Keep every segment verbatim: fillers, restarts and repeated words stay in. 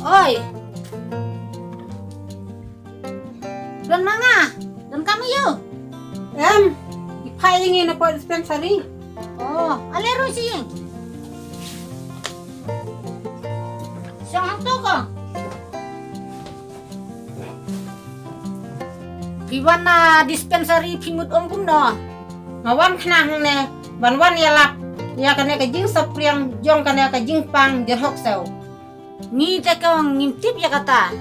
Oi. Don ma nga? Don kam ïa u? Em, i phai ïa ngi na pdeng dispensary. Oh, ale ruh sha ïing. Shong hangto ko. Phi wan na dispensary phi mut ong kumno? Nga wan khnang hangne ban wan ïalap ïa kane ka jingsaphriang jong kane ka jingpang jyrhoh ksew. Ngi te kong ngim tip ïa kata.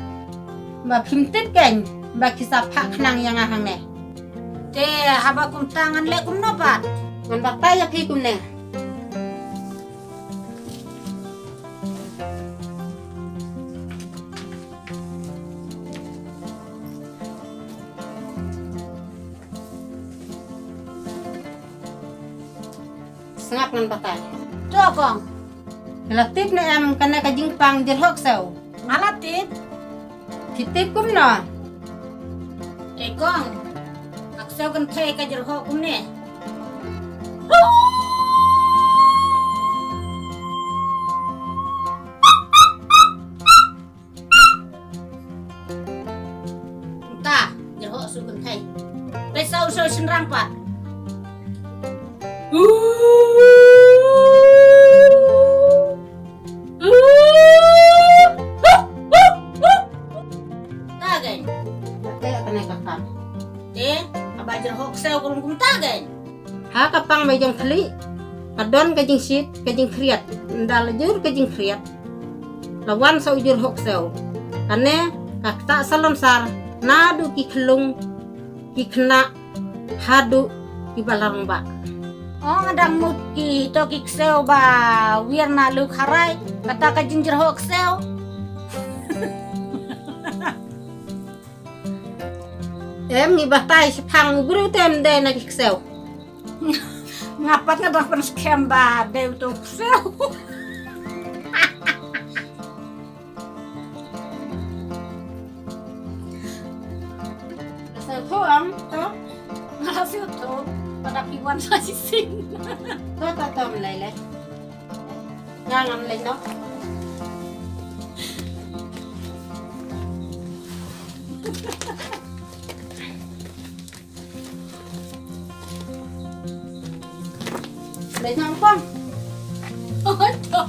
Ba phim tip kein ba ki sa phah khnang ïa nga hangne. Te haba kumta ngan leh kumno pat? Ngan batai ïa phi kumne. Sngap ngan batai. To kong. Phi la tip ne em kane ka jingpang jyrhoh ksew? Nga la tip. Phi tip kumno? E kong, ka ksew kynthei ka jyrhoh kumne. Kumta jyrhoh shu kynthei. Peit sa u ksew shynrang pat. Ta kein. Te kane ka kam. Te haba jyrhoh ksew ka long kumta kein. Ha ka pang ba jong khlieh ka don ka jingshit ka jingkhriat. Ynda la jur ka jingkhriat la wan sa u jyrhoh ksew. Kane ka ktah salonsar naduh ki khyllung, ki khynnah haduh kiba la rangbah. Ong nga dang mut kito ki ksew ba wiar na luk harai, kata ka jingjyrhoh ksew. Em, ngi batai shaphang u briew te ym dei na ki ksew. Nga pat nga dang pynskhem ba dei uto u ksew. Ka sngewthuh em, to? Nga la sngewthuh, pat da phi wan sa shisien. To, to, to, ym lei lei. Nga ngam lei noh. Lei noh kong. Oh, to.